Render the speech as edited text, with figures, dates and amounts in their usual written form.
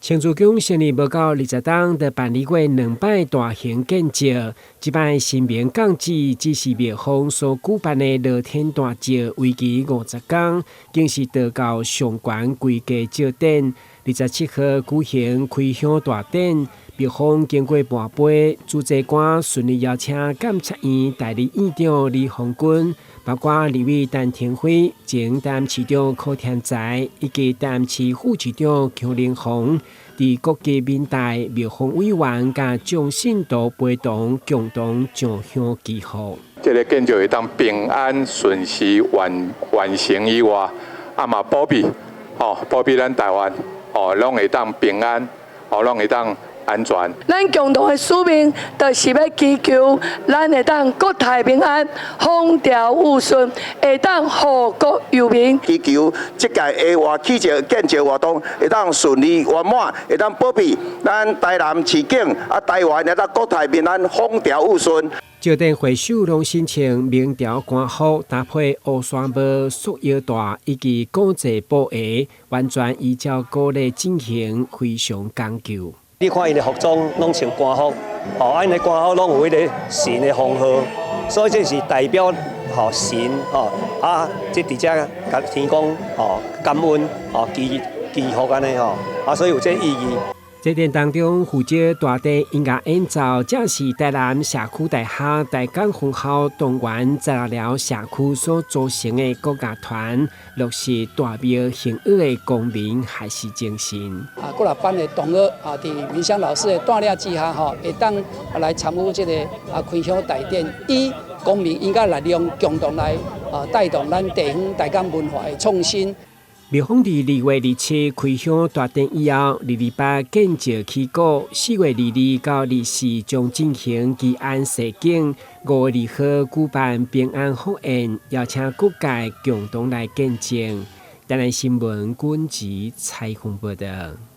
青竹宮成立無夠20冬，就辦理過兩擺大型建醮。這擺神明降旨，只是廟方所舉辦的樂天大醮，為期50工，更是道教上懸規格醮典。27號舉行開香大典，廟方經過跋杯，主祭官順利邀請監察院代理院長李鴻鈞，包括立委陳亭妃、前台南市長柯添財以及台南市副市長邱靈鴻，佇各級民代、廟方委員佮眾信徒陪同，共同上香祈福。這个建醮會當平安順時完完成以外，啊嘛保庇，吼保庇咱台灣，哦攏會當平安，哦攏會當安全。咱共同的使命，就是欲祈求咱會當國泰民安、風調雨順，會當護國佑民。祈求這屆的活起醮建醮活動會當順利圓滿，會當保庇咱台南市境啊台灣會當國泰民安、風調雨順。醮典會首攏身穿明朝官服，搭配烏紗帽、束腰帶以及古製布鞋，完全依照古禮進行，非常講究。你看𪜶的服裝攏穿官服，吼，啊𪜶的官服攏有彼个神的封號，所以這是代表吼神吼，啊，這佇遮共天公吼感恩吼祈祈福按呢吼，啊，所以有這意義。祭典當中，負責大地音樂演奏，正是台南社區大學大港分校東源雜寮社區所組成的國樂團，落實大廟行樂的公民學習精神。啊，幾若班的同學啊，佇明香老師的帶領之下，吼，會當來參與這個啊開香大典，以公民音樂力量共同來啊帶動咱地方大港文化的創新。廟方佇2月27開香大典以後，228建醮起鼓，4月22到24將進行祈安踅景，5月2號舉辦平安福宴，邀請各界共同來見證。台南新聞軍籍採訪報道。